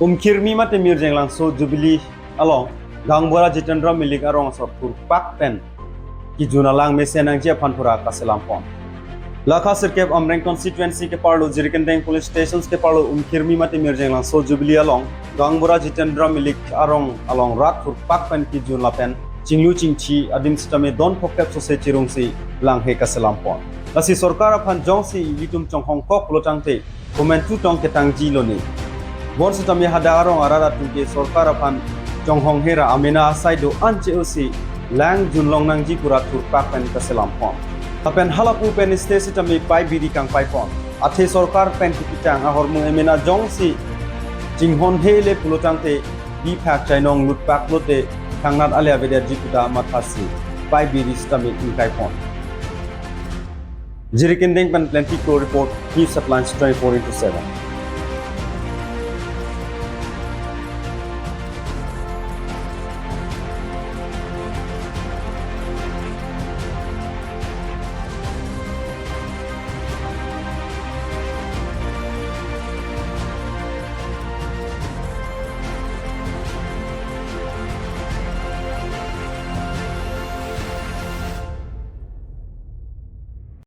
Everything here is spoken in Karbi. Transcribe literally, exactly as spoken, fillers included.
Umkhirmi mate Mirjeng Langso Jubilee along Gaonbura Jitendra Milik arong asor thurpak pen kijun alang mesen nangji aphan pura kaselam pon. Lakha sirkep Amreng constituency keparlo Jirikindeng police stations keparlo Umkhirmi mate Mirjeng Langso Jubilee along Gaonbura Jitendra Milik arong along rat thurpak pen kijun lapen chinglu chingthi adim sitame don phokep sose chirungsi langhe kaselam pon. Lasi sorkar aphan jongsi ilitum chonghong kok pulo tangte komantu tong ketangji lone. Bonsitame hadak arong arat atum ke sorkar aphan chonghong hera amena asai do-an che-osi lang junlong nangji pura thurpak pen kaselam pon. Lapen halapu pen state sitame pipe biri kangpai pon. Athe sorkar pen kipitang ahormu emena jongsi chinghon hele pulo tangte biphak chainong lutpak lote thangnat ale avedetji puta mathasi pipe biri sitame ingkai pon. Jirikindeng pen Plenty Kro report, News Headlines twenty-four into seven.